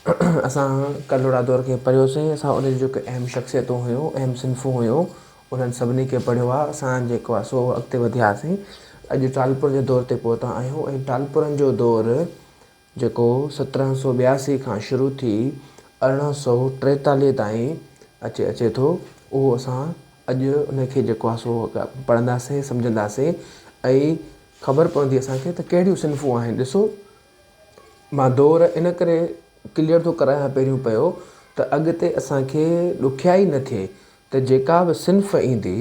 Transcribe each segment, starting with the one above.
اسان ڪلهوڙا دور کي پڙهيوسين، اسان ان جون جيڪي اهم شخصيتون هيون، اهم صنفون هيون، انهن سڀني کي پڙهيو آهي. اسان جيڪو آهي سو اڳتي وڌياسين. اڄ ٽالپرن جي دور تي پهتا آهيون ۽ ٽالپرن جو دور جيڪو 1782 کان شروع ٿي 1843 تائين اچي اچي ٿو، اهو اسان اڄ ان کي جيڪو آهي سو پڙهنداسين، سمجهنداسين ۽ خبر پوندي اسان کي ته ڪهڙيون صنفون آهن. ڏسو مان دور ان ڪري ڪليئر ٿو ڪرايان پهريون پيو ته اڳتي اسان کي ڏکيائي نه ٿئي ته جيڪا به صنف ايندي،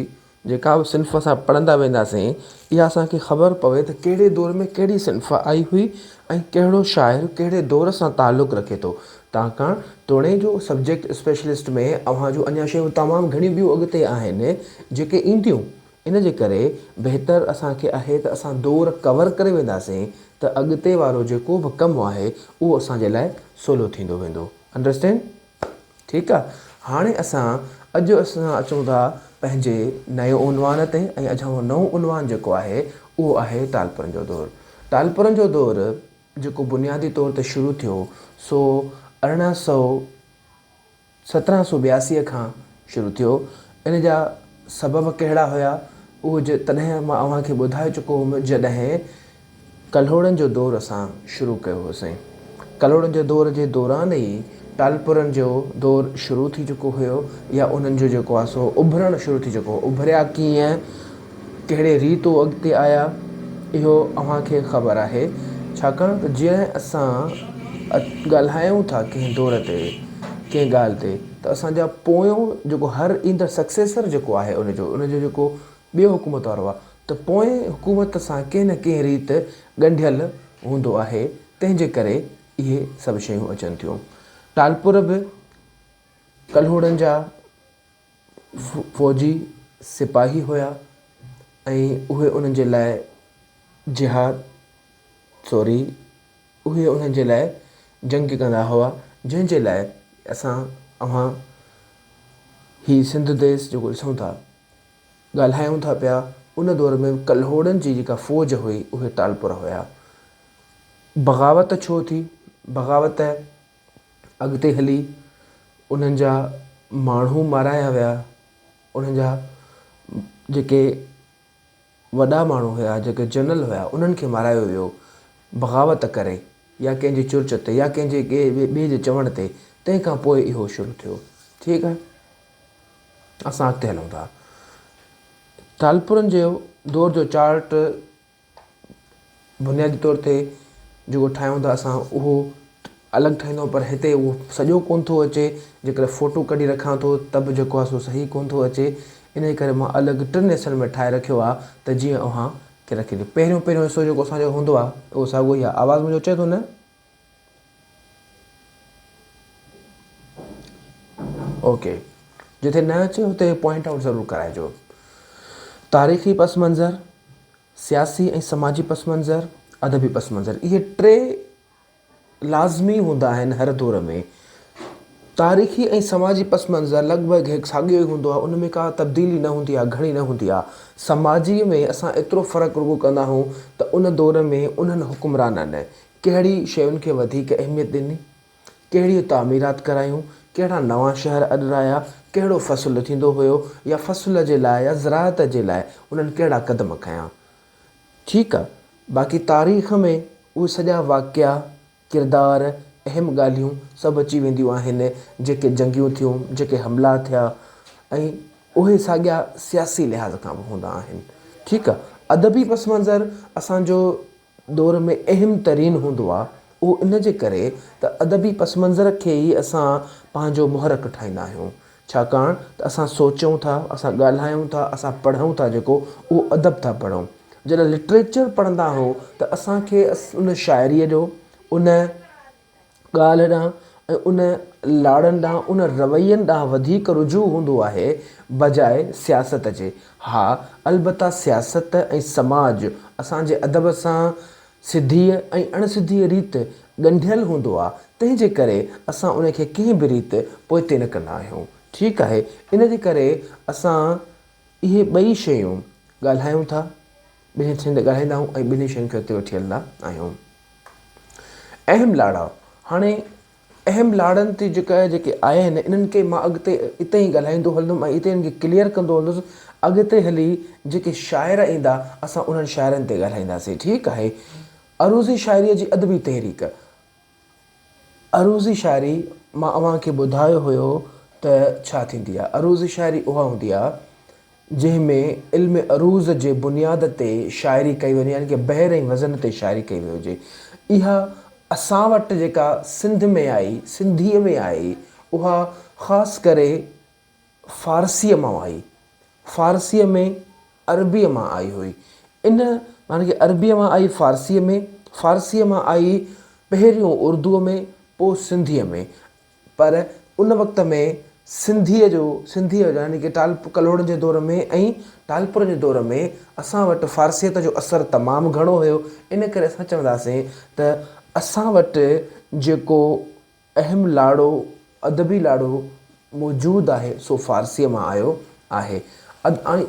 جيڪا به صنف اسان پڙهندا وينداسين، اها اسان کي خبر پوي ته ڪهڙي دور ۾ ڪهڙي صنف آئي هئي ۽ ڪهڙو شاعر ڪهڙي دور سان تعلق رکي ٿو. تاڪاڻ توڻي جو سبجيڪٽ اسپيشلسٽ ۾ اوهان جون اڃا شيون تمام گهڻيون ٻيون اڳتي آهن جيڪي اينديون، ان جي ڪري بهتر اسان کي آهي ته اسان دور ڪور ڪري وينداسين ته اڳتي وارو جيڪو به ڪم آهي اهو اسان جي لاء سولو ٿيندو ويندو. Understand؟ ٺيڪ آ. هاڻي اسان اڄ اسان اچون ٿا پنهنجي نئين عنوان تي ۽ اڄ جو نئون عنوان جيڪو آهي اهو آهي ٽالپرن جو دور. ٽالپرن جو دور جيڪو بنيادي طور تي شروع ٿيو سو 1800 1782 کان شروع ٿيو. ان جا سبب ڪهڙا هيا، اهو تڏهن مان اوهان کي ٻڌائي چڪو هوم جڏهن ڪلهوڙن جو دور اسان شروع ڪيو هوسين. ڪلهوڙن جي دور جي دوران ئي ٽالپرن جو دور شروع ٿي چڪو هيو يا انهن جو جيڪو آهي سو اڀرڻ شروع ٿي چڪو هو. اڀريا ڪيئن، ڪهڙي ريت هو اڳتي آيا، اهو اوهان کي خبر آهي. ڇاڪاڻ ته جڏهن اسان ڳالهايون ٿا ڪنهن دور تي، ڪنهن ڳالهه تي ته اسان جا پويون جيڪو هر ايندڙ سڪسيسر جيڪو آهي ان جو ان جو جيڪو ٻيو حڪومت وارو آهي ته پوئين حڪومت سان ڪنهن نه ڪنهن ريت ڳنڍيل هوندو آهي تنهن جي ڪري اهي سڀ شيون اچن ٿيون. ٽالپر به ڪلهوڙن جا فوجي سپاهي هيا ۽ اهي انهن جي لاء جهاد سوري اهي انهن جي لاء جنگ ڪندا هئا، جنهن جي لاء اسان اوهان هي سنڌ ديس جيڪو ڏسون ٿا، ڳالهايون ٿا پيا، ان دور ۾ ڪلهوڙن جي جيڪا فوج هئي اهي ٽالپر هيا. بغاوت ڇو ٿي؟ بغاوت اڳتي هلي انهن جا ماڻهو مارايا ويا، انهن جا جيڪي وڏا ماڻهو هيا، جيڪي جنرل هيا، انهن کي مارايو ويو بغاوت ڪري يا ڪنهن جي چرچ تي يا ڪنهن جي ٻئي جي چوڻ تي، تنهن کان پوء اهو شروع ٿيو. ٺيڪ آهي. اسان اڳتي هلون ٿا. ٽالپرن جو دور جو چارٽ بنيادي طور تي جيڪو ٺاهيون ٿا اسان اهو الڳ ٺاهيندو پر هتي اهو سڄو ڪونه ٿو اچي جيڪڏهن فوٽو ڪڍي رکان ٿو ته به جيڪو آهي سو صحيح ڪونه ٿو اچي انهي ڪري مان الڳ ٽن حصن ۾ ٺاهي رکيو آهي ته جيئن اوهان کي رکي ڏيو پهريون پهريون حصو جيڪو اسان جو هوندو آهي اهو ساڳيو ئي آهي آواز منهنجو اچي ٿو نه اوڪي جتي نه اچي اتي پوائنٽ آئوٽ ضرور ڪرائجو تاريخي پس منظر سياسي ۽ سماجي پس منظر، ادبي پس منظر اهي ٽي لازمي هوندا آهن هر دور ۾. تاريخي ۽ سماجي پس منظر لڳ ڀڳ هڪ ساڳيو ئي هوندو آهي ان ۾ ڪا تبديلي نه هوندي آهي گهڻي نه هوندي آهي. سماجي ۾ اسان ايترو فرق رڳو ڪندا آهيون ته ان دور ۾ انهن حڪمرانن ڪهڙي شين کي وڌيڪ اهميت ڏني. ڪهڙيون تعميرات ڪرايون، ڪهڙا نوان شهر اڏرايا، ڪهڙو فصل ٿيندو هيو يا فصل جي لاء يا زراعت جي لاء انهن ڪهڙا قدم کنيا. ٺيڪ آ، باقي تاريخ ۾ اهي سڄا واقعا، ڪردار، اهم ڳالهيون سڀ اچي وينديون آهن، جيڪي جنگيون ٿيون، جيڪي حملا ٿيا ۽ اهي ساڳيا سياسي لحاظ کان به هوندا آهن. ٺيڪ آ، ادبي پس منظر اسان جو دور ۾ اهم ترين هوندو آ، اهو ان جي ڪري ته ادبي پس منظر کي ئي اسان پنهنجو محرڪ ٺاهيندا آهيون، ڇاڪاڻ ته اسان سوچيون ٿا، اسان ڳالهايون ٿا، اسان پڙهون ٿا جيڪو اهو ادب ٿا پڙهون. جڏهن لٽريچر پڙهندا آهيون ته اسان کي ان شاعريء جو، ان. ڳالهه ڏانهن ۽ ان لاڙن ڏانهن، ان روين ڏانهن وڌيڪ رجوع هوندو آهي بجاء سياست جي. ها البته سياست ۽ سماج اسان جي ادب سان سڌيء ۽ اڻ سڌيء ريت ڳنڍيل هوندو آ، تنهن جي ڪري اسان ان کي ڪنهن به ريت پوئتي نه ڪندا آهيون. ٺيڪ آهي، ان جي ڪري اسان اهي ٻئي شيون ڳالهايون ٿا، ٻنهي شين تي ڳالهائيندا آهيون ۽ ٻنهي شين کي اڳتي وٺي هلندا آهيون. اهم لاڙا، هاڻي اهم لاڙن تي جيڪا جيڪي آيا آهن انهن کي مان اڳتي اتي ئي ڳالهائيندو هلندم ۽ اتي انهن کي ڪليئر ڪندو هلندس اڳتي هلي جيڪي شاعر ايندا اسان انهن شاعرن تي ڳالهائينداسين ٺيڪ آهي عروضي شاعريء جي ادبي تحريڪ عروضي شاعري مان اوهان کي ٻڌايو هيو ته ڇا ٿيندي آهي عروضي شاعري اها هوندي آهي جنهن ۾ علم عروض جي بنياد تي شاعري ڪئي وڃي يعني ڪه بحر ۽ وزن تي شاعري ڪئي وئي هجي. اها اسان وٽ جيڪا سنڌ ۾ آئي، سنڌيء ۾ آئي، اها خاص ڪري فارسيء مان آئي. فارسيء ۾ عربيء مان آئي هئي. ان معني ڪه عربيء مان آئي فارسيء ۾، فارسيء مان آئي پهريون اردوء ۾ پوء سنڌيء ۾. پر ان وقت ۾ سنڌيء جو سنڌيء جو يعني ڪه ٽالپ ڪلهوڙن جي دور ۾ ۽ ٽالپرن جي دور ۾ اسان وٽ فارسيت جو اثر تمام گهڻو هيو ان ڪري اسان چونداسين ته اسان وٽ جيڪو اهم لاڙو ادبي لاڙو موجود آهي سو فارسيء مان آيو آهي ۽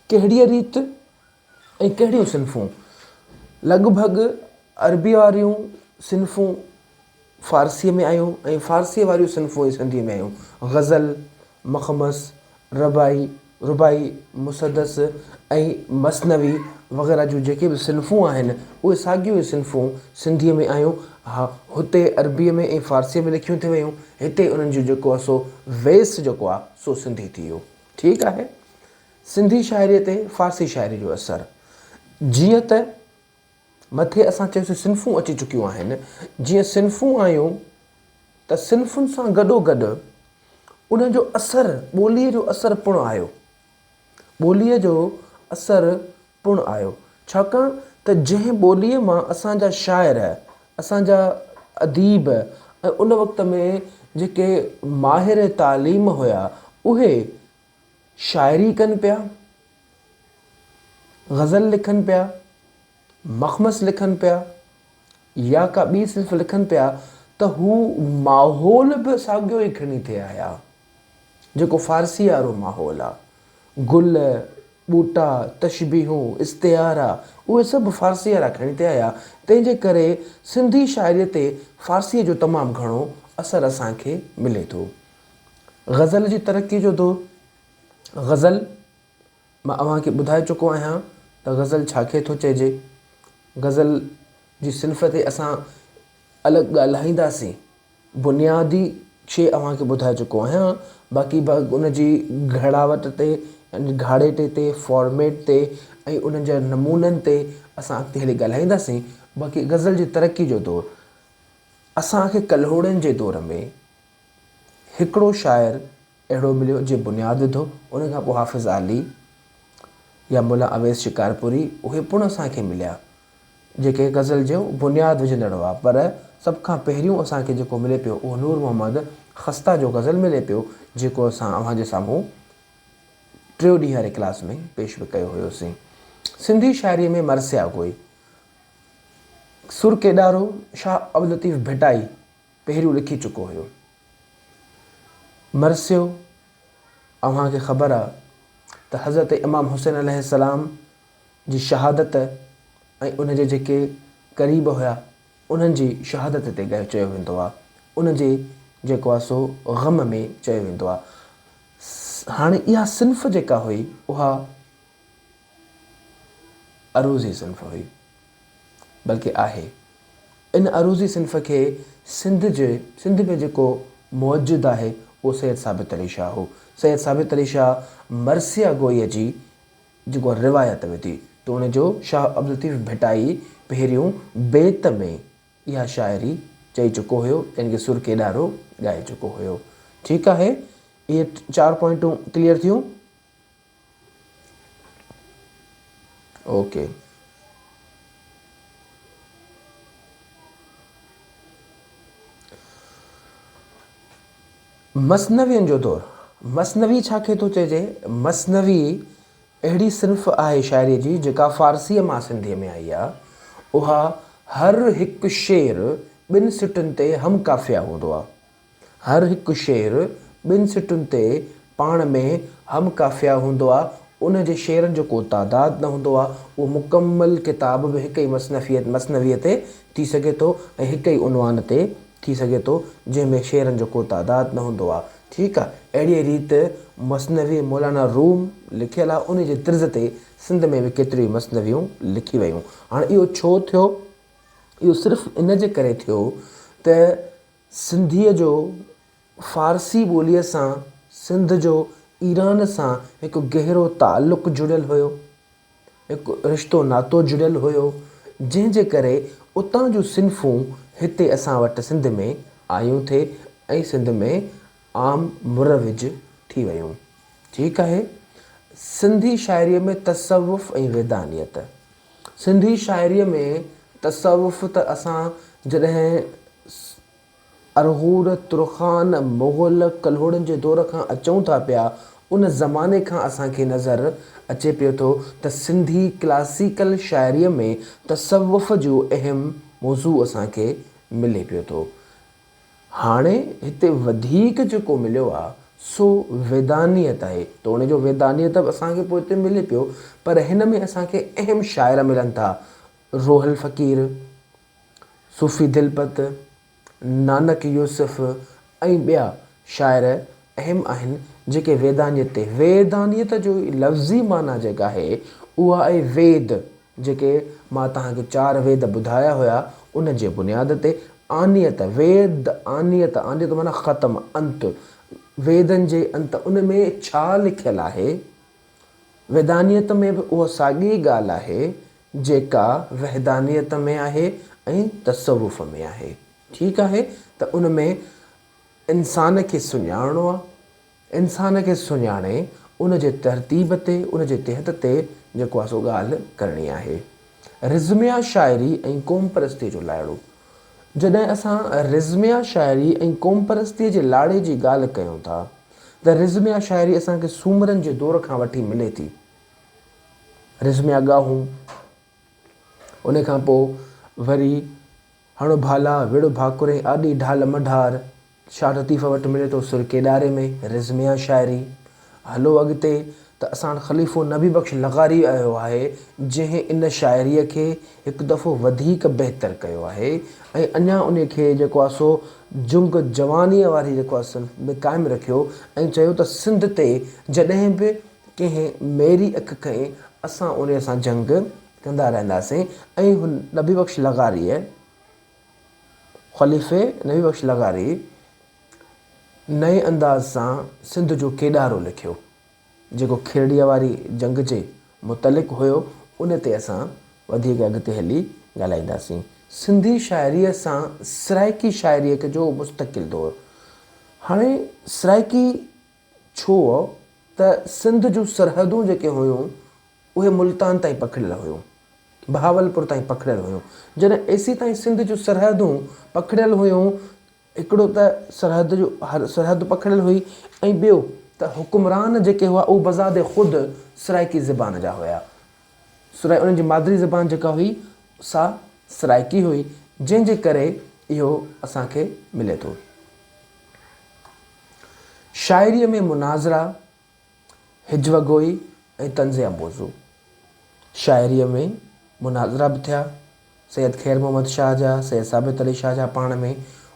ڪهڙيء ريت ۽ ڪهڙيون صنفون لڳ ڀڳ عربيء واريون صنفون فارسيء ۾ آيون ۽ فارسيء واريون صنفون ئي سنڌيء ۾ آيون. غزل، مخمس، رباعي، رباعي، مسدس ۽ مثنوي وغيره جون جيڪي به صنفون آهن، اهي ساڳيون ئي صنفون سنڌيء ۾ آيون. ها، هتي عربيء ۾ ۽ فارسيء ۾ لکيون ٿي ويون، هتي انهن جو جيڪو آهي سو ويس جيڪو آهي سو سنڌي ٿي ويو. ٺيڪ آهي. سنڌي شاعريء تي فارسي شاعريء جو اثر جيئن ته مٿي اسان چيوسين صنفون اچي چڪيون آهن، جيئن صنفون آيون ته صنفن سان گڏوگڏ انهن جو اثر ٻوليء جو اثر پڻ آيو. ٻوليء جو اثر پڻ آيو. ڇاڪاڻ ته جنهن ٻوليء مان اسان جا شاعر، اسان جا اديب ۽ ان وقت ۾ جيڪي ماهر تعليم هيا اهي شاعري ڪن پيا، غزل لکن پيا، مخمس لکن پيا يا ڪا ٻي صنف لکن پيا ته هو ماحول به ساڳيو ئي کڻي ٿي آيا، جيڪو فارسي وارو ماحول آ. گل، ٻوٽا، تشبيهون، استعارا اهي سڀ فارسي وارا کڻي ٿي آيا، تنهن جي ڪري سنڌي شاعريء تي فارسيء جو تمام گهڻو اثر اسان کي ملي ٿو. غزل جي ترقي جو دور، غزل، مان اوهان کي ٻڌائي چڪو آهيان ته غزل ڇا کي ٿو چئجي. غزل جي صنف تي اسان الڳ ڳالهائينداسين. بنيادي شيء اوهان کي ٻڌائي چڪو آهيان، باقي ان جي گهڙاوت تي يعني گهاڙيٽي تي، فارميٽ تي ۽ انهن جي نمونن تي اسان اڳتي هلي ڳالهائينداسين. باقي غزل جي ترقي جو دور اسان کي ڪلهوڙن جي دور ۾ هڪڙو شاعر اهڙو مليو جنهن بنياد وڌو، ان کان پوء حافظ عالي يا ملا اويس شڪارپوري اهي پڻ اسان کي مليا جيڪي غزل جو بنياد وجهندڙ هئا پر سڀ کان پهريون اسان کي جيڪو ملي پيو اهو نور محمد خسته جو غزل ملي پيو جيڪو اسان اوهان جي سامهون ٽيو ڏينهن واري ڪلاس ۾ پيش به ڪيو هيوسين. سنڌي شاعريء ۾ مرثيا گوئي، سر ڪيڏارو، شاهه عبداللطيف ڀٽائي پهريون لکي چڪو هيو. مرثيو، اوهان کي خبر آ ته حضرت امام حسين عليه السلام جي شهادت ۽ ان جي جيڪي قريب هيا انهن جي شهادت تي ڳايو چيو ويندو آ، ان جي جيڪو آ سو غم ۾ چيو ويندو آ. هاڻي اها صنف جيڪا هئي اها عروضي صنف هئي بلڪه آهي. ان عروضي صنف کي سنڌ جي سنڌ ۾ جيڪو موجد آهي اهو سيد ثابت علي شاهه هو. سيد ثابت علي شاهه مرثيه گوئيء جي جيڪو روايت وڌي ته ان جو شاهه عبداللطيف ڀٽائي پهريون بيت ۾ اها شاعري چئي چڪو هيو يعني ڪه سر ڪيڏارو ڳائي چڪو هيو. ٺيڪ آهي اهي چار پوائنٽون ڪليئر ٿيون. اوڪي. مثنوين جو دور، مثنوي ڇا کي ٿو چئجي؟ مثنوي اهڙي صنف آهي شاعريء جي جيڪا فارسيء مان سنڌيء ۾ آئي آهي. اها هر هڪ شعر ٻن سٽن تي هم قافيه هوندو آهي. هر هڪ شعر ٻن سٽن تي پاڻ ۾ هم قافيه هوندو آ، ان جي شعرن جو ڪو تعداد نه هوندو آ، اهو مڪمل ڪتاب به هڪ ئي مثنويء تي ٿي سگهي ٿو ۽ هڪ ئي عنوان تي ٿي سگهي ٿو جنهن ۾ شعرن جو ڪو تعداد نه هوندو آ. ٺيڪ آ. اهڙيء ريت مثنوي مولانا روم لکيل آ ان جي طرز تي سنڌ ۾ به ڪيتريون ئي مثنويون لکي ويون. هاڻ اهو ڇو ٿيو؟ اهو صرف ان جي ڪري ٿيو ته سنڌيء جو فارسي ٻوليء سان سنڌ جو ايران سان هڪ گهرو تعلق جڙيل هيو. هڪ رشتو ناتو جڙيل هيو، جنهن جي ڪري اتان جون صنفون هتي اسان وٽ سنڌ ۾ آيون ٿي ۽ سنڌ ۾ عام مروج ٿي ويون. ٺيڪ آهي. سنڌي شاعريء ۾ تصوف ۽ ويدانيت. سنڌي شاعريء ۾ تصوف ته اسان جڏهن ارغون، ترخان، مغل، ڪلهوڙن جي دور کان اچون ٿا پيا، ان زماني کان اسان کي نظر اچي پيو ٿو ته سنڌي ڪلاسيڪل شاعريء ۾ تصوف جو اهم موضوع اسان کي ملي پيو ٿو. هاڻي هتي وڌيڪ جيڪو مليو آ سو ويدانيت آهي. توڻي جو ويدانيت به اسان کي پوئتي ملي پيو پر هن ۾ اسان کي اهم شاعر ملن ٿا، روحل فقير، صوفي دلپت، نانڪ يوسف ۽ ٻيا شاعر اهم آهن جيڪي ويدانيت تي، ويدانيت جو لفظي معنيٰ جيڪا آهي اها آهي ويد، جيڪي مان توهان کي چار ويد ٻڌايا هيا ان جي بنياد تي، آنيت، ويد آنيت، آنيت معنيٰ ختم، انت، ويدن جي انت ان ۾ ڇا لکيل آهي، ويدانيت ۾ به اها ساڳي ڳالهه آهي جيڪا وحدانيت ۾ آهي ۽ تصوف ۾ آهي. ٺيڪ آهي ته ان ۾ انسان کي سڃاڻڻو آهي، انسان کي سڃاڻي ان جي ترتيب تي، ان جي تحت تي جيڪو آهي سو ڳالهه ڪرڻي آهي. رزميه شاعري ۽ قومپرستيء جو لاڙو. جڏهن اسان رزميه شاعري ۽ قومپرستيء جي لاڙي جي ڳالهه ڪيون ٿا ته رزميه شاعري اسان کي سومرن جي دور کان وٺي ملي ٿي. رزميه ڳاهون، ان کان پوء وري هڻ ڀالا، وڙ ڀاڪرين، آڏي ڍال منڍار، شاهه لطيف وٽ ملي ٿو سر ڪيڏاري ۾ رزميه شاعري. هلو اڳتي ته اسان وٽ خليفو نبي بخش لغاري آيو آهي، جنهن ان شاعريء کي هڪ دفعو وڌيڪ بهتر ڪيو آهي ۽ اڃا ان کي جيڪو آهي سو جنگ جوانيء واري جيڪو آهي صنف ۾ قائم رکيو ۽ چيو ته سنڌ تي جڏهن به ڪنهن ميري اک کنئي اسان انهيء سان جنگ ڪندا رهنداسين ۽ هن نبي بخش لغاريء، خليفي نبي بخش لغاري، نئين انداز سان سنڌ جو ڪيڏارو لکيو، جيڪو کيرڙيء واري جنگ جي متعلق هيو، ان تي اسان وڌيڪ اڳتي هلي ڳالهائينداسين. سنڌي شاعريء سان سرائيڪي شاعريء جو مستقل دور. هاڻي سرائيڪي ڇو ته سنڌ جون سرحدون جيڪي هيون اهي ملتان تائين پکڙيل هيون، بهاولپور تائين پکڙيل هيون. جڏهن ايسيتائين سنڌ جون سرحدون پکڙيل هيون، هڪڙو ته سرحد جو سرحد پکڙيل هئي ۽ ٻيو ته حڪمران جيڪي هئا اهي بذات خود سرائيڪي زبان جا هيا. سرائي انهن جي مادري زبان جيڪا هئي سا سرائيڪي هئي، جنهن جي ڪري اهو اسان کي ملي ٿو. شاعريء ۾ مناظرا، هجوه گوئي ۽ طنزيه موضوع. شاعريء ۾ مناظرا به ٿيا، سيد خير محمد شاهه جا، سيد ثابت علي شاهه جا پاڻ ۾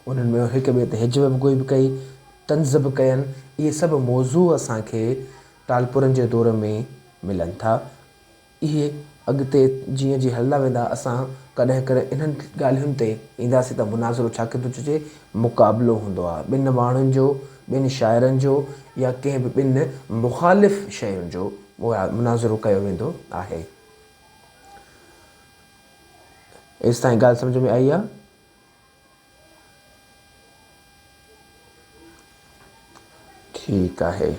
انهن ۾ هڪ ٻئي تي هجوه به گوئي به ڪئي، طنز به ڪين، اهي سڀ موضوع اسان کي ٽالپرن جي دور ۾ ملن ٿا. اهي اڳتي جيئن جيئن هلندا ويندا اسان ڪڏهن ڪڏهن انهن ڳالهين تي اينداسين ته مناظرو ڇا کي ٿو چئجي؟ مقابلو هوندو آهي ٻن ماڻهن جو، ٻن شاعرن جو يا ڪنهن به ٻن مخالف شين جو مناظرو ڪيو ويندو آهي. ايستائين ڳالهه سمجهه ۾ آئي آهي؟ ٺيڪ آهي.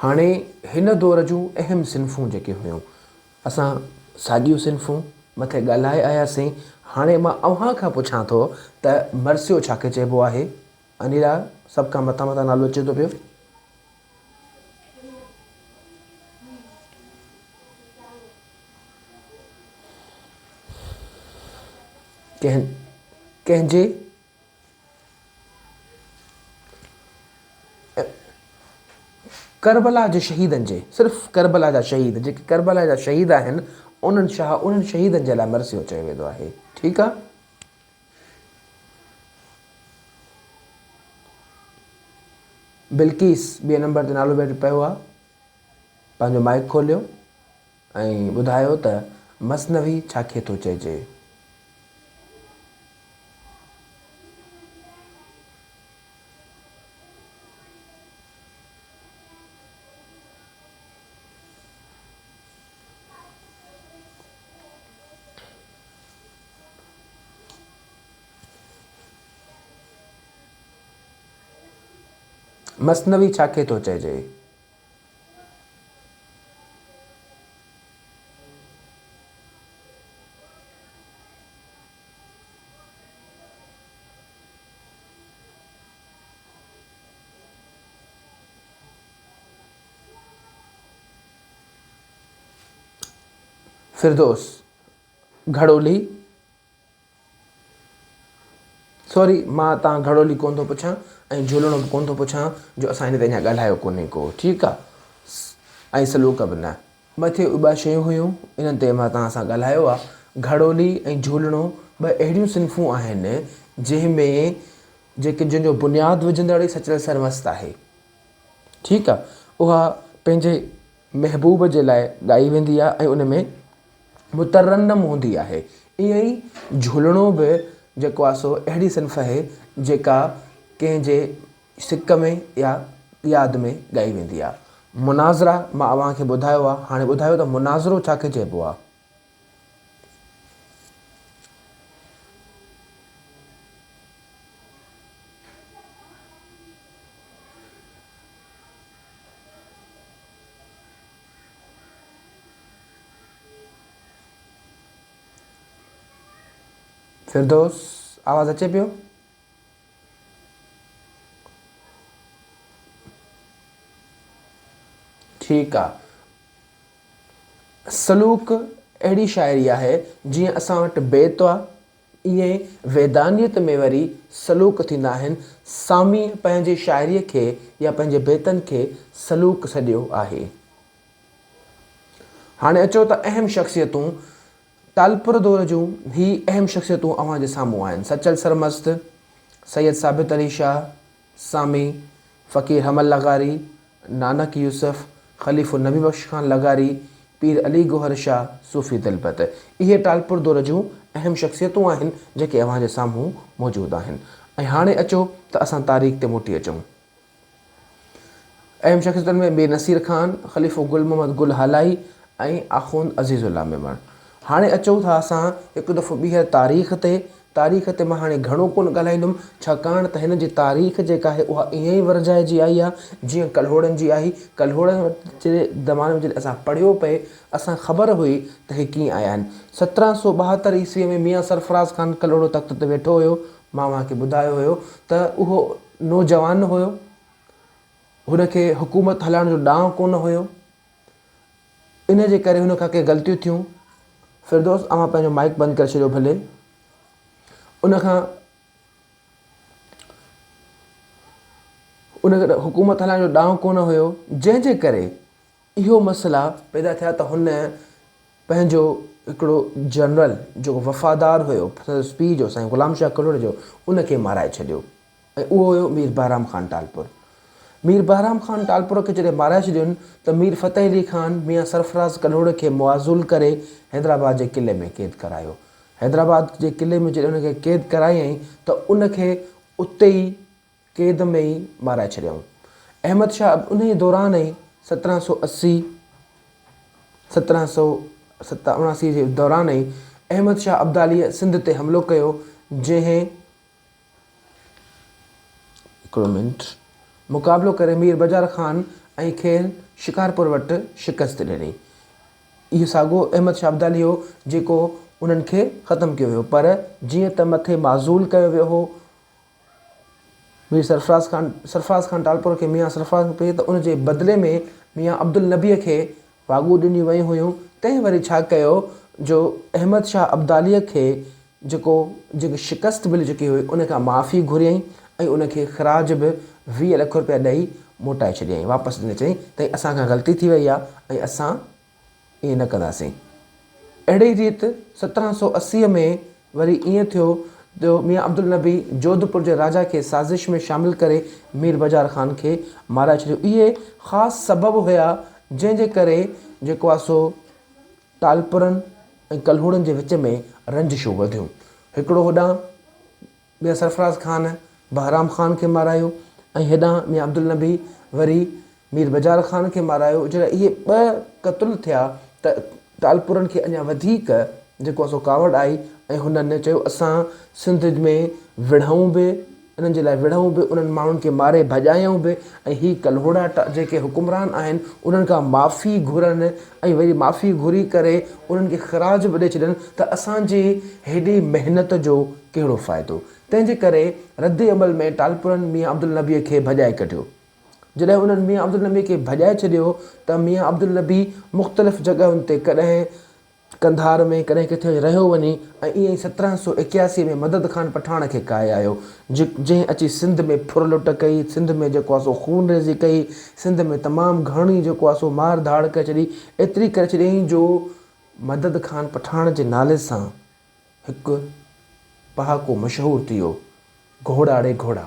هاڻي هن دور جون اهم صنفون جيڪي هيون، اسان ساڳيون صنفون مٿي ڳالهائي آياسين. هاڻي مان اوهان کان پڇان ٿو ته مرثيو ڇا کي چئبو آهي؟ انيلا سڀ کان مٿان مٿان نالو اچي ٿو پيو. ڪنهن ڪنهن جي ڪربلا جي شهيدن جي صرف ڪربلا جا شهيد جيڪي ڪربلا جا شهيد آهن انهن شاهه انهن شهيدن جي لاء مرثيو چيو ويندو آهي ٺيڪ آ. بلقيس ٻئي نمبر تي نالو ويٺ پيو آ پنهنجو مائيڪ کوليو ۽ ٻڌايو ته مثنوي ڇا کي ٿو چئجي؟ مثنوي ڇا کي ٿو چئجي؟ فردوس گهڙولي سوري مان تان گهڙولي ڪون ٿو پڇان ۽ جهولڻو به ڪون ٿو پڇان جو اسان هن تي اڃا ڳالهايو ڪونهي ڪو ٺيڪ آ ۽ سلوڪ به نه مٿي اهي ٻه شيون هيون انهن تي مان توهان سان ڳالهايو آ گهڙولي ۽ جهولڻو ٻه اهڙيون صنفون آهن جنهن ۾ جيڪي جنهن جو بنياد وجهندڙ ئي سچل سرمست آهي ٺيڪ آ اها پنهنجي محبوب جي لاء ڳائي ويندي آ ۽ ان ۾ مترنم هوندي آهي. ائين ئي جهولڻو به جيڪو آهي سو اهڙي صنف آهي جيڪا ڪنهن جي سڪ ۾ يا ياد ۾ ڳائي ويندي آهي. مناظرا مان اوهان کي ٻڌايو آهي هاڻي ٻڌايو ته مناظرو ڇا کي چئبو آهي؟ فردوس آواز اچي پيو؟ ٺيڪ آ. سلوڪ اهڙي شاعري آهي جيئن اسان وٽ بيت آ ائين ويدانيت ۾ وري سلوڪ ٿيندا آهن. ساميء پنهنجي شاعريء کي يا پنهنجي بيتن کي سلوڪ سڏيو آهي. هاڻي اچو ته اهم شخصيتون ٽالپر دور جون هي اهم شخصيتون اوهان جي سامهون آهن، سچل سرمست، سيد ثابت علي شاهه، سامي، فقير حمل لغاري، نانڪ يوسف، خليفو نبي بخش خان لغاري، پير علي گوهر شاهه، صوفي دلبت. اهي ٽالپر دور جون اهم شخصيتون آهن جيڪي اوهان جي سامهون موجود آهن. ۽ هاڻي اچو ته اسان تاريخ تي موٽي اچون. اهم شخصيتن ۾ مير نصير خان، خليفو گل محمد گل هالائي ۽ آخوند عزيز الله ميمڻ. هاڻي اچون ٿا اسان هڪ دفعو ٻيهر تاريخ تي. تاريخ تي مان هاڻي گهڻو ڪونه ڳالهائيندم، ڇاڪاڻ ته هن جي تاريخ جيڪا آهي اها ائين ئي ورجائجي آئي آهي، جيئن ڪلهوڙن جي آئي. ڪلهوڙن جي زماني ۾ جڏهن اسان پڙهيو پئي، اسان کي خبر هئي ته هي ڪيئن آيا آهن. 1772 عيسويء ۾ ميان سرفراز خان ڪلهوڙو تخت تي ويٺو هيو. مان اوهان کي ٻڌايو هيو ته اهو نوجوان هيو، هن کي حڪومت هلائڻ جو ڏانء ڪونه هيو، ان جي ڪري هن کان ڪي غلطيون ٿيون. فردوس اوهان پنهنجو مائيڪ بند ڪري ڇڏيو ڀلي. ان کان ان کي حڪومت هلائڻ جو ڏانء ڪونه هيو، جنهن جي ڪري اهو مسئلا پيدا ٿيا ته هن پنهنجو هڪڙو جنرل جيڪو وفادار هيو سندس پيء جو سائين غلام شاهه ڪلهوڙي جو ان کي مارائي ڇڏيو ۽ اهو هيو مير بهرام خان ٽالپر. مير بهرام خان ٽالپر کي جڏهن مارائي ڇڏين ته مير فتح علي خان ميان سرفراز ڪلهوڙي کي معزول ڪري حيدرآباد جي قلعي ۾ قيد ڪرايو. حيدرآباد جي قلعي ۾ جڏهن ان کي قيد ڪرايائين ته ان کي اتي ئي قيد ۾ ئي مارائي ڇڏيائون. احمد شاهه انهيء دوران ئي 1780، 1787 جي دوران ئي احمد شاهه ابداليء سنڌ تي حملو ڪيو، جنهن هڪڙو منٽ. مقابلو ڪري مير بجار خان ۽ کين شڪارپور وٽ شڪست ڏني. اهو ساڳيو احمد شاهه ابدالي هو، جيڪو انهن کي ختم ڪيو ويو، پر جيئن ته مٿي معزول ڪيو ويو هو، مير سرفراز خان سرفراز خان ٽالپر کي ميان سرفراز خان پئي ته ان جي بدلي ۾ ميان عبدالنبيء کي واڳون ڏنيون ويون هيون، تنهن وري ڇا ڪيو جو احمد شاهه ابداليء کي جيڪو جيڪي شڪست ملي چڪي هئي ان کان معافي گهريائين ۽ ان کي خراج به 20 لک روپيا ڏئي موٽائي ڇڏيائين واپس ڏني چيائين ته اسان کان غلطي ٿي وئي آهي ۽ اسان ائين نه ڪنداسين. اهڙي ريت 1780 ۾ وري ائين ٿيو جو ميان عبدالنبي جوڌپور جي راجا کي سازش ۾ شامل ڪري مير بجار خان کي مارائي ڇڏيو. اهي خاص سبب هيا جنهن جي ڪري جيڪو آهي سو ٽالپرن ۽ ڪلهوڙن جي وچ ۾ رنجشون وڌيون. هڪڙو هوڏانهن ميان سرفراز خان بهرام خان کي مارايو ۽ هيڏانهن ميان عبدالنبي وري مير بجار خان کي مارايو. جڏهن اهي ٻه قتل ٿيا ته ٽالپرن کي اڃا وڌيڪ جيڪو آهي سو ڪاوڙ آئي ۽ هنن چيو اسان سنڌ ۾ وڙهون به انهن جي لاء وڙهون به انهن ماڻهن کي ماري ڀڄايون به ۽ هي ڪلهوڙا جيڪي حڪمران آهن انهن کان معافي گهرن ۽ وري معافي گهري ڪري انهن کي خراج به ڏئي ڇڏن ته اسان جي هيڏي محنت جو ڪهڙو فائدو؟ تنهن جي ڪري رد عمل ۾ ٽالپرن ميان عبدالنبيء کي ڀڄائي ڪڍيو. جڏهن انهن ميان عبدالنبيء کي ڀڄائي ڇڏيو ته ميان عبدالنبي مختلف جڳهين تي ڪڏهن قنڌار ۾ ڪڏهن ڪٿي رهيو وڃي ۽ ائين ئي 1781 ۾ مدد خان پٺاڻ کي ڪاهي آيو، جنهن اچي سنڌ ۾ ڦر لٽ ڪئي، سنڌ ۾ جيڪو آهي سو خونريزي ڪئي، سنڌ ۾ تمام گهڻي جيڪو آهي سو مار ڌاڙ ڪري ڇڏي، ايتري ڪري ڇڏيائين جو مدد خان پٺاڻ جي نالي سان هڪ پهاڪو مشهور ٿي ويو، گهوڙا ڙي گهوڙا.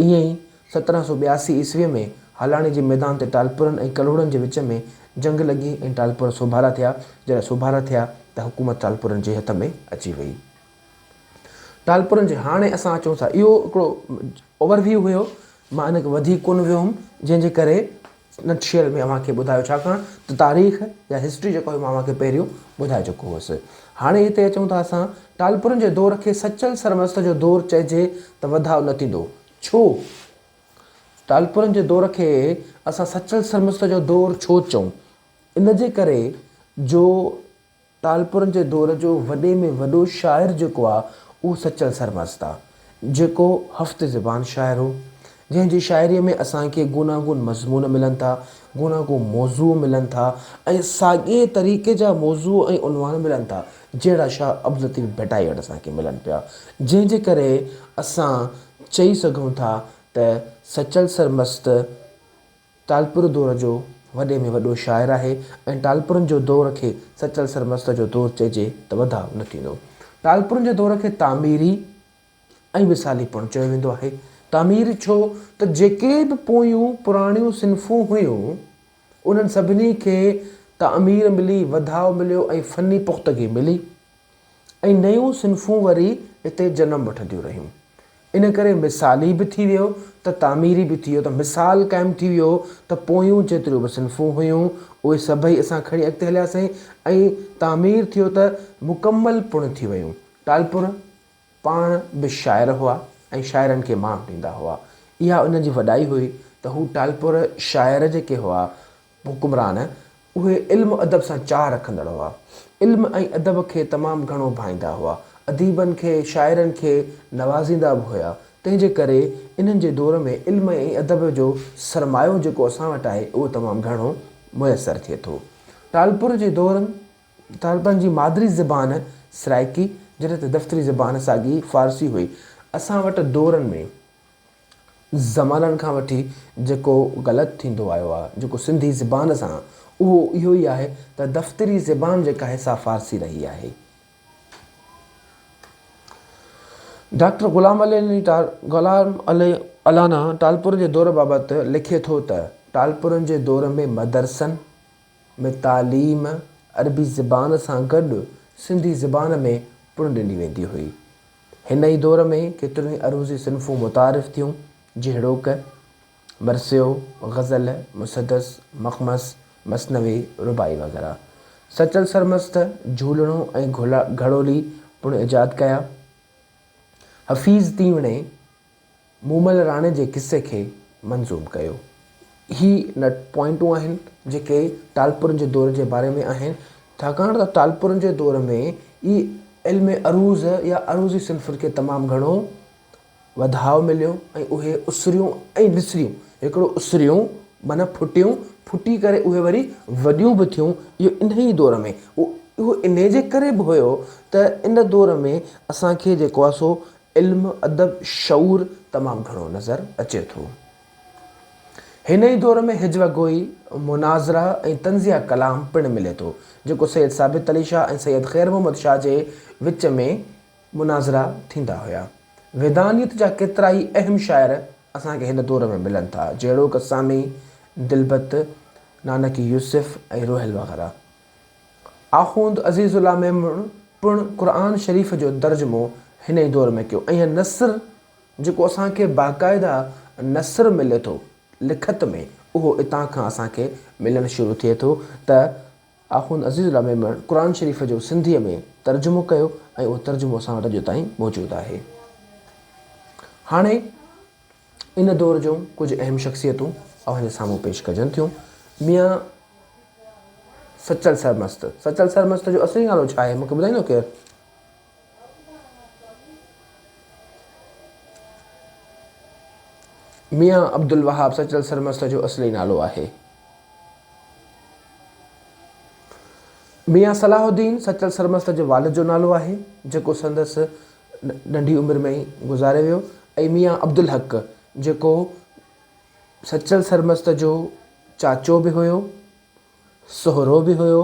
ائين ئي 1782 عيسويء ۾ هالاڻي جي ميدان تي ٽالپرن ۽ ڪلهوڙن جي وچ ۾ جنگ لڳي ۽ ٽالپر سوڀارا ٿيا. جڏهن سوڀارا ٿيا ته حڪومت ٽالپرن جي هٿ ۾ اچي وئي. ٽالپرن جي هاڻي اسان اچون ٿا اهو هڪڙو اوور ويو هيو مان ان کي وڌيڪ ڪونه ويو هيم جنهن جي ڪري نٽ شيل ۾ اوهان کي ٻڌايو ڇاڪاڻ ته تاريخ يا هسٽري جيڪو آهي مان اوهان کي پهريون ٻڌائي چڪو هوس. هاڻي هتي اچون ٿا اسان ٽالپرن جي دور کي سچل سرمست جو دور چئجي ته وڌاء نه ٿيندو. ڇو؟ ٽالپرن جي دور کي اسان سچل سرمست جو دور ڇو چئون؟ ان جي ڪري جو ٽالپرن جي دور جو وڏي ۾ وڏو شاعر جيڪو آ اهو سچل سرمست آ، جيڪو هفت زبان شاعر هو، جنهن جي شاعريء ۾ اسان کي گوناگون مضمون ملن ٿا، گوناگون موضوع ملن ٿا ۽ ساڳئي طريقي جا موضوع ۽ عنوان ملن ٿا، جهڙا شاهه عبداللطيف ڀٽائي وٽ اسان کي ملن پيا، جنهن جي ڪري اسان چئي سگهون ٿا ته سچل سرمست ٽالپر دور جو وڏي ۾ وڏو شاعر آهي ۽ ٽالپرن جو دور کي سچل سرمست جو دور چئجي ته وڌاء نه ٿيندو. ٽالپرن جي دور کي تعميري ۽ مثالي پڻ چيو ويندو آهي. تعمير ڇو ته جيڪي به پويون پراڻيون صنفون هيون، انهن سڀني کي تعمير ملي، وڌاء مليو ۽ فني پختگي ملي ۽ نيون صنفون وري اتي جنم وٺنديون رهيون. ان ڪري مثالي به ٿي ويو ته تعميري به ٿي ويو ته مثال قائم ٿي ويو ته پويون جيتريون به صنفون هيون اهي سڀئي اسان کڻي اڳتي هلياسين ۽ تعمير ٿيو ته مڪمل پڻ ٿي ويون. ٽالپر پاڻ به شاعر هئا ۽ شاعرن کي مان ڏيندا هئا. اها انهن جي وڏائي هئي ته هو ٽالپر شاعر جيڪي هئا حڪمران اهي علم ادب سان چاهه رکندڙ هئا. علم ۽ ادب کي تمام گهڻو ڀائيندا هئا. اديبن کي، شاعرن کي نوازيندا به هيا. تنهن جي ڪري انهن جي دور ۾ علم ۽ ادب جو سرمايو جيڪو اسان وٽ آهي اهو تمام گهڻو ميسر ٿئي ٿو. ٽالپر جي دور ٽالپرن جي مادري زبان سرائيڪي جڏهن ته دفتري زبان ساڳي فارسي هئي. اسان وٽ دورن ۾. زمانن کان وٺي جيڪو غلط ٿيندو آيو آهي، جيڪو سنڌي زبان سان، اهو اهو ئي آهي ته دفتري زبان جيڪا آهي سا فارسي رهي آهي. ڊاڪٽر غلام علي غلام علي الانا ٽالپرن جي دور بابت لکي ٿو ته، ٽالپرن جي دور ۾ مدرسن ۾ تعليم عربي زبان سان گڏ سنڌي زبان ۾ پڻ ڏني ويندي هئي. هن ئي دور ۾ ڪيتريون ئي عروضي صنفون متعارف ٿيون، جهڙوڪ، مرثيو، غزل، مسدس، مخمس، مثنوي، رباعي وغيره. سچل سرمست جهولڻو ۽ گهڙولي پڻ ايجاد ڪيا. حفيظ تيوڻي مومل راڻي جي قصي کي منظوم ڪيو. هي نٽ پوائنٽون آهن جيڪي ٽالپرن جي دور جي باري ۾ آهن ڇاڪاڻ ته ٽالپرن جي دور ۾ ئي علم عروض يا عروضي صنفن کي تمام گهڻو وڌاء مليو ۽ اهي اسريون ۽ نسريون هڪڙو اسريون معنيٰ ڦٽيون ڦٽي ڪري اهي وري وڏيون به ٿيون اهو انهي ئي دور ۾ اهو انهي جي ڪري به هيو ته ان دور ۾ اسان کي جيڪو آهي سو علم، ادب، شعور تمام گهڻو نظر اچي ٿو. هن ئي دور ۾ هجوه گوئي، مناظره ۽ طنزيه ڪلام پڻ ملي ٿو، جيڪو سيد ثابت علي شاهه ۽ سيد خير محمد شاهه جي وچ ۾ مناظرا ٿيندا هيا. ويدانيت جا ڪيترائي اهم شاعر اسان کي هن دور ۾ ملن ٿا، جهڙوڪ سامي، دلبت، نانڪ يوسف ۽ روحيل وغيره. آخوند عزيز الله ميمڻ پڻ قرآن شريف جو ترجمو هن ئي دور ۾ ڪيو ۽ نثر جيڪو اسان کي باقاعده نثر ملي ٿو لکت ۾ اهو اتان کان اسان کي ملڻ شروع ٿئي ٿو ته آخوند عزيز الله ميمڻ قرآن شريف جو سنڌيء ۾ ترجمو ڪيو ۽ اهو ترجمو اسان وٽ اڄ تائين موجود آهي. هاڻي ان دور جون ڪجهه اهم شخصيتون اوهان جي سامهون پيش ڪجن ٿيون. ميان سچل سرمست، سچل سرمست جو اصلي نالو ڇا آهي؟ مون کي ٻڌائيندو ڪير؟ ميان عبدالوهاب سچل سرمست جو اصلي نالو آهي. ميان صلاح الدين سچل سرمست جي والد جو نالو آهي، جيڪو سندس ننڍي عمر ۾ ئي گذاري ويو ۽ ميان عبدالحق جيڪو سچل سرمست جو چاچو به هيو، سهرو به هيو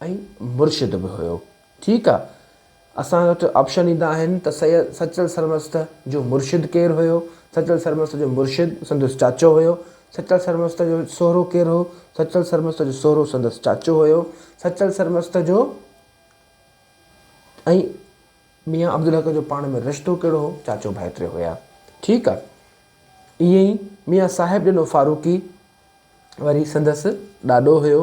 ۽ مرشد به هيو. ٺيڪ آ. اسان وٽ آپشن ايندا آهن ته سيد سچل سرمست جو مرشد ڪير هيو؟ سچل سرمست جو مرشد سندس چاچو هيو. سچل سرمست جو سهرو ڪير هو؟ سچل سرمست جو سهرو سندس چاچو هيو. سچل سرمست جو ۽ ميان عبدالحق جو پاڻ ۾ رشتو ڪهڙو هو؟ چاچو ڀائٽي هيا. ٺيڪ آ. ائين ئي ميان صاحب ڏنو فاروقي وري سندس ڏاڏو هيو.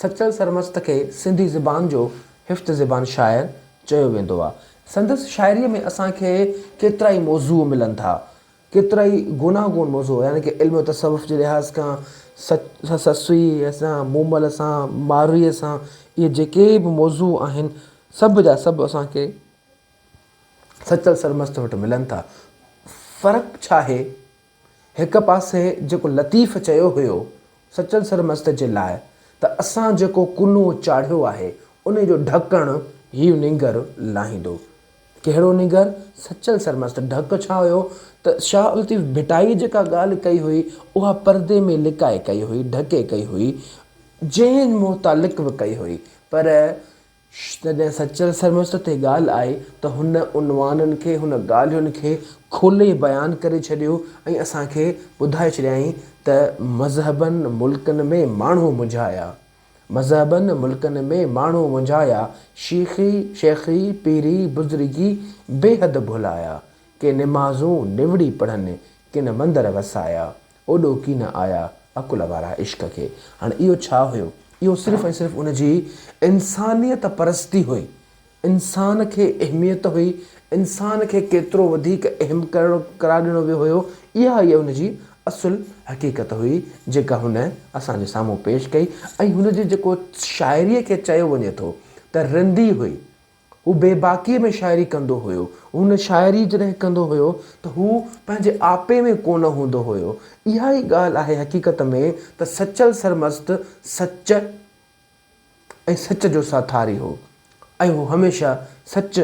سچل سرمست کي سنڌي زبان جو هفت زبان شاعر چيو ويندو آ. سندس شاعريء ۾ اسان کي ڪيترائي موضوع ملن ٿا. ڪيترائي گوناگون موضوع يعني ڪه علم تصوف جي لحاظ کان سسئيء سان، مومل سان، مارويء سان اهي جيڪي به موضوع آهن سڀ جا سڀ اسان کي سچل سرمست وٽ ملن ٿا. فرق ڇاهي؟ هڪ پاسي جيڪو لطيف چيو هيو سچل سرمست جي لاء ته اسان جيڪو ڪنو چاڙهيو آهي انهي جو ڍڪڻ هي نينگر لاهيندو. ڪهڙو نينگر؟ سچل سرمست. ڍڪ ڇا هيو ته شاهه لطيف ڀٽائي جيڪا ڳالهه ڪئي هئي اها پردي ۾ لڪائي ڪئي هئي، ڍڪي ڪئي هئي، جنهن متعلق به ڪئي هئي پر جڏهن سچل سرمست تي ڳالهه آئي ته هن عنوانن کي، هن ڳالهين کي کولي بيان ڪري ڇڏيو ۽ اسان کي ٻڌائي ڇڏيائين ته مذهبن ملڪن ۾ ماڻهو منجهايا، مذهبن ملڪن ۾ ماڻهو منجهايا، شيخي، شيخي، پيري، بزرگي بيحد ڀلايا، ڪي نمازون نوڙي پڙهن، ڪن مندر وسايا. اوڏو ڪين آيا عقل وارا عشق کي. هاڻي اهو ڇا هيو؟ اهو صرف ۽ صرف ان جي انسانيت پرستي هئي. انسان کي اهميت هئي، انسان کي ڪيترو وڌيڪ اهم ڪرڻ قرار ڏنو ويو هيو، اها ئي ان جي اصل حقيقت هئي جيڪا هن اسان جي سامهون پيش ڪئي ۽ هن جي جيڪو شاعريء کي چيو وڃي ٿو ته رندي هئي. هو بيباڪيء ۾ شاعري ڪندو هيو. هن شاعري جڏهن ڪندو هيو ته هو پنهنجي آپي ۾ ڪونه هوندو هيو. اها ئي ڳالهه آهي حقيقت ۾ ته سچل سرمست سچ ۽ سچ جو ساٿاري هو ۽ هو هميشه سچ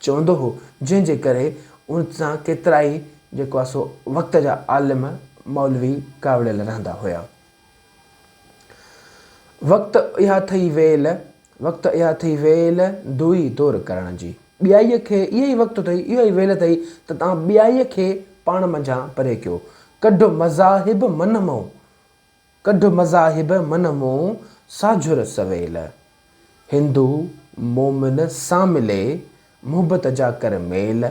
چوندو هو جنهن جي ڪري ان سان ڪيترائي جيڪو آهي سو وقت جا عالم مولوي ڪاوڙيل رهندا هيا. وقت اها اٿئي ويل، وقت اها اٿئي ويل دوئي دور ڪرڻ جي. ٻيائيء کي اهو ئي وقت اٿئي، اها ئي ويل اٿئي ته توهان ٻيائيء کي پاڻ منجهان پري ڪيو. ڪڍ مذاهب من مئون، ڪڍ مذاهب من مئون ساجهر سويل. هندو مومن سان ملي محبت جا ڪر ميل.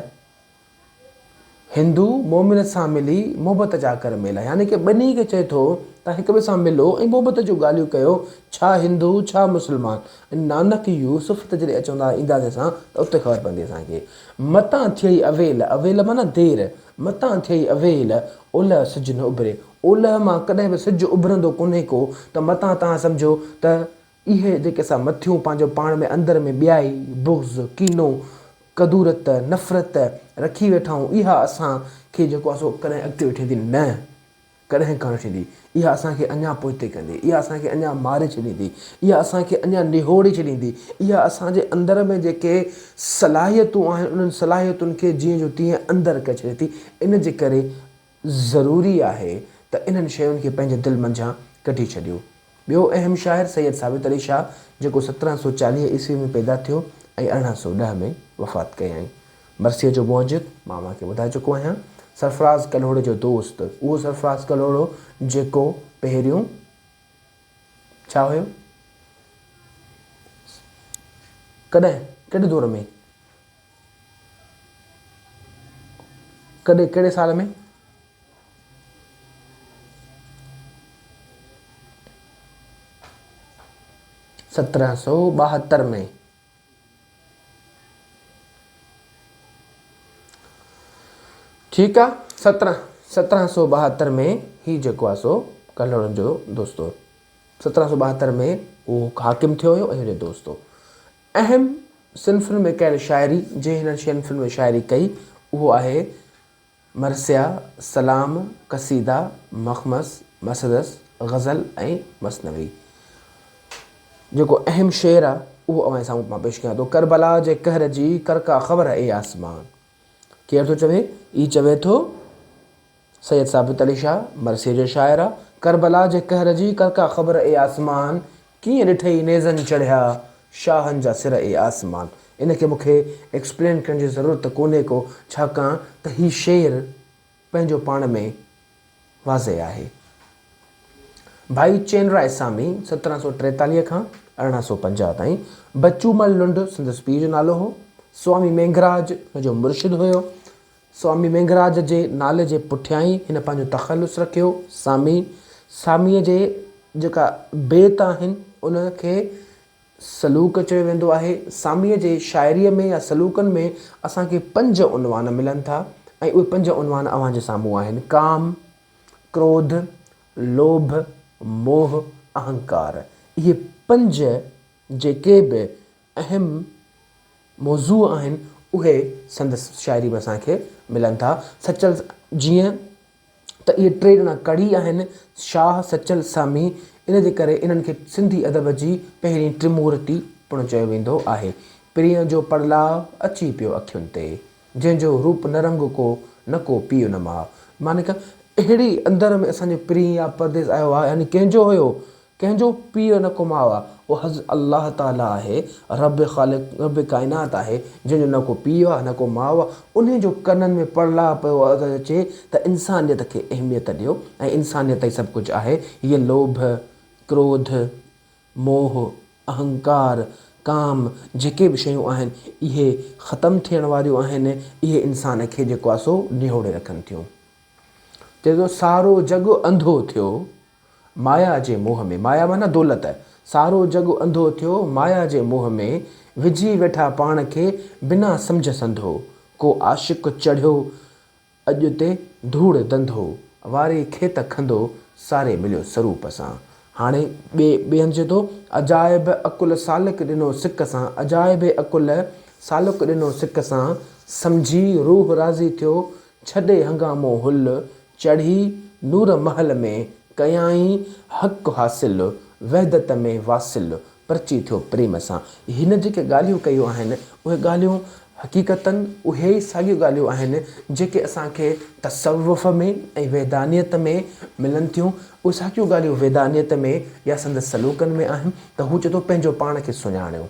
هندو مومن سان ملي محبت جا ڪر ميلا يعني ڪه ٻنهي کي چئي ٿو ته هڪ ٻئي سان ملو ۽ محبت جون ڳالهيون ڪيو ڇا هندو ڇا مسلمان ۽ نانڪ يوسف ته جڏهن اچوندا اينداسين اسان ته اتي خبر پوندي اسان کي متان ٿئي اويل اويل معنيٰ دير متان ٿئي اويل اولهه سج نه اڀري اولهه مان ڪڏهن به سج اڀرندو ڪونهي ڪو ته متان توهان سمجهو ته اهي جيڪي اسان مٿيون پنهنجو پاڻ ۾ اندر ۾ ٻيائي، بغض، ڪينو، ڪدورت، نفرت رکي ويٺا آهيون اها اسان کي جيڪو آهي سو ڪڏهن اڳتي وٺي ويندي؟ نه ڪڏهن ڪانه ٿيندي. اها اسان کي اڃا پوئتي ڪندي، اها اسان کي اڃا ماري ڇڏيندي، اها اسان کي اڃا نهوڙي ڇڏيندي، اها اسان جي اندر ۾ جيڪي صلاحيتون آهن انهن صلاحيتن کي جيئن جو تيئن اندر ڪري ڇڏي ٿي. ان جي ڪري ضروري آهي ته انهن شين کي پنهنجي دل منجهان ڪڍي ڇڏيو. ٻيو اهم شاعر سيد ثابت علي شاهه جيڪو 1740 عيسوي ۾ پيدا ٿيو ۽ 1810 ۾ وفات ڪيائين. مرثيي جو موجد مان اوهان کي ٻڌائي چڪو آهيان. سرفراز ڪلهوڙي جو دوست، اهو سرفراز ڪلهوڙو جيڪو پهريون ڇا هيو؟ ڪڏهن؟ ڪهڙي دور ۾؟ ڪڏهن ڪهڙي سال ۾؟ 1772 ۾. ٺيڪ آ 1772 ۾ هي جيڪو آ سو ڪلهوڙن جو دوست هو. 1772 ۾ اهو حاڪم ٿيو هيو ۽ هن جو دوست هو. اهم صنفن ۾ ڪيل شاعري، جنهن هنن صنفن ۾ شاعري ڪئي اهو آهي مرثيا، سلام، قصيده، مخمس، مسدس، غزل ۽ مثنوي. جيڪو اهم شعر آ اهو اوهان جي سامهون مان پيش ڪيان ٿو. ڪربلا جي قهر جي ڪر ڪا خبر اي آسمان. ڪير ٿو چوي؟ اي چوي ٿو سيد ثابت علي شاهه مرثيي جو شاعر آ. ڪربلا جي قهر جي ڪر ڪا خبر اي آسمان. ڪيئن ڏٺئي نيزن چڙهيا شاهن جا سر اي آسمان. ان کي مون کي ايڪسپلين ڪرڻ جي ضرورت ڪونهي ڪو ڇاڪاڻ ته هي شعر پنهنجو پاڻ ۾ واضح آهي. ڀائي چينراء سامي 1743 کان 1850 تائين بچو مل لنڊ سندس پيء جو نالو هو. سوامي مينگهراج هن جو مرشد هيو. سوامي مينگهراج جي نالي جي پٺيان ئي هن پنهنجو تخلص رکيو، سامي. ساميء جي جيڪا بيت آهن، ان کي سلوڪ چيو ويندو آهي. ساميء جي شاعريء ۾ يا سلوڪن ۾ اسان کي پنج عنوان ملن ٿا ۽ اهي پنج عنوان اوهان جي سامهون آهن، ڪام، ڪروڌ، لوڀ، موهه، اهنڪار. اهي پنج جيڪي به اهم موضوع آهن اهي سندس شاعري ۾ اسان کي ملن ٿا. سچل جيئن ته اهي ٽي ڄڻا ڪڙي آهن، شاهه، سچل، سامي، ان جي ڪري انهن کي سنڌي ادب جي پهرين ٽمورتي پڻ چيو ويندو آهي. پرينء جو پڙلاء اچي پيو اکين تي، جنهن جو روپ نه رنگ ڪو، نه ڪو پيء نه ماء. معني ڪا اهڙي اندر ۾ اسان جو پرين يا پرديس آيو آهي يعني ڪنهن جو هيو ڪنهن جو پيء نه ڪو ماء آ، اهو حض الله تعاليٰ آهي، رب خالق، رب ڪائنات آهي، جنهن جو نه ڪو پيء آ، نه ڪو ماء آ، انهي جو ڪنن ۾ پڙلاء پيو اچي ته انسانيت کي اهميت ڏيو ۽ انسانيت ئي سڀ ڪجهه آهي، هيء لوڀ، ڪروڌ، موهه، اهنڪار، ڪام جيڪي به شيون آهن، اهي ختم ٿيڻ واريون آهن، اهي انسان کي جيڪو آ سو نهوڙي رکن ٿيون. چئي ٿو سارو جڳ انڌو ٿيو، مايا جي موهه ۾، مايا معنيٰ دولت، سارو جڳ انڌو ٿيو مايا جي موهه ۾، وجهي ويٺا پاڻ کي بنا سمجهه سنڌو، ڪو عاشق چڙهيو اڄ تي ڌوڙ دنڌو، واري کيت کنڌو ساري مليو سروپ سان. هاڻي ٻئي ٻئي هنڌ چئي ٿو، عجائب عقل سالڪ ڏنو سڪ سان، عجائب عقل سالڪ ڏنو سڪ سان، سمجهي روح راضي ٿيو ڇڏي هنگامو هل، چڙهي نور محل ۾، ڪيائين حق حاصل، وحدت ۾ واصل، پرچي ٿيو پريم سان. هن جيڪي ڳالهيون ڪيون آهن، اهي ڳالهيون حقيقتاً اهي ئي ساڳيون ڳالهيون آهن، جيڪي اسان کي تصوف ۾ ۽ ويدانيت ۾ ملن ٿيون. اهي ساڳيون ڳالهيون ويدانيت ۾ يا سندس سلوڪن ۾ آهن ته هو چئي ٿو پنهنجو پاڻ کي سڃاڻيو.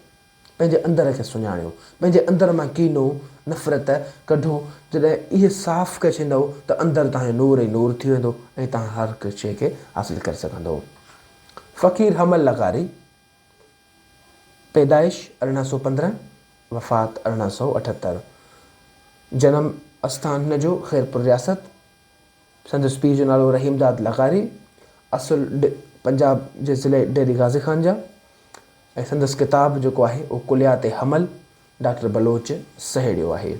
پنهنجي اندر کي سڃاڻيو، پنهنجي اندر مان ڪينو، نفرت، ڪڍو، جڏهن اهي صاف ڪري ڇڏيندؤ ته اندر توهان جو نور ئي نور ٿي ويندو ۽ توهان هر هڪ شيء کي حاصل ڪري سگهندؤ. فقير حمل لغاري، پيدائش 1815، وفات 1878، جنم اسٿان هن جو خيرپور رياست، سندس پيء جو نالو رحيم داد لغاري، اصل پنجاب جي ضلعي ڊيري غازي خان جا ۽ سندس ڪتاب جيڪو آهي اهو ڪليات حمل ڊاڪٽر بلوچ سهيڙيو آهي.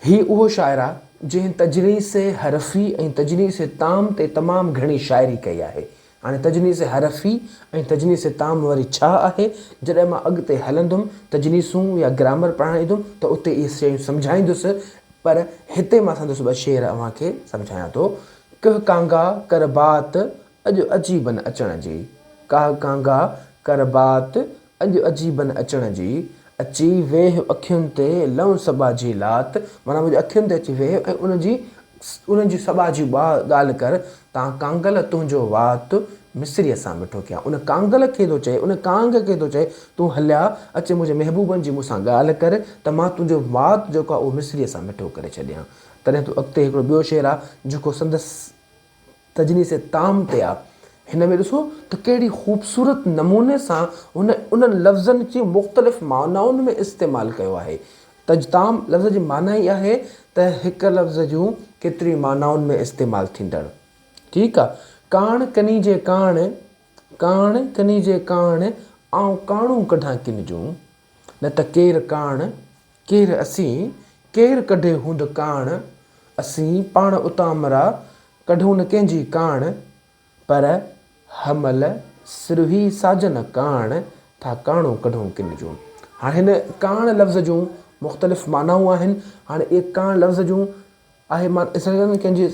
هي اهو شاعر آهي جنهن تجنيس حرفي ۽ تجنيس تام تي تمام گهڻي شاعري ڪئي آهي. هاڻي تجنيس حرفي ۽ تجنيس تام وري ڇا آهي؟ جڏهن مان اڳتي هلندم تجنيسون يا گرامر پڙهائڻ ايندم ته اتي اهي شيون سمجهائيندس پر هتي مان سندس ٻه شعر اوهان کي سمجهايان ٿو. ڪهه ڪانگا ڪر بات اڄ عجيبن اچڻ جي. ڪهه ڪانگا ڪر بات اڄ عجيبن اچڻ جي. اچي ويهه اکين تي لئون سٻاجهي لات. معنيٰ منهنجي اکين تي اچي ويهه ۽ ان جي انهن جي سٻاجهي ڳالهه ڪر. تان ڪانگل تنهنجو وات مصريء سان مٺو ڪيان. ان ڪانگل کي ٿو چئي، ان ڪانگ کي ٿو چئي، تون هليا اچ منهنجي محبوبن جي مون سان ڳالهه ڪر ته مان تنهنجو وات جيڪو آهي اهو مصريء سان مٺو ڪري ڇڏيان. تڏهن تون اڳتي هڪڙو ٻيو شعر آهي جيڪو سندس تجنيس طعام تي آهي. هن ۾ ڏسو ته ڪهڙي خوبصورت نموني سان هن انهن لفظن کي مختلف معنائن ۾ استعمال ڪيو آهي. تجطعام لفظ جي معنيٰ ئي آهي ته هڪ لفظ جون ڪيتريون معنائن ۾ استعمال ٿيندڙ. ٺيڪ آ. ڪاڻ ڪني جي ڪاڻ، ڪاڻ ڪني جي ڪاڻ، آئون ڪاڻون ڪڍان ڪن جون، نه ته ڪير ڪاڻ، ڪير اسين، ڪير ڪڍي هوند ڪاڻ، اسين پاڻ اتامرا، ڪڍون نه ڪنهن جي ڪاڻ، پر حمل سروهي ساجن ڪاڻ، ٿا ڪاڻون ڪڍون ڪن جون. هاڻي هن ڪاڻ لفظ جون مختلف معنائون آهن. هاڻي اهي ڪاڻ لفظ جون آهي مان ڪنهن جي.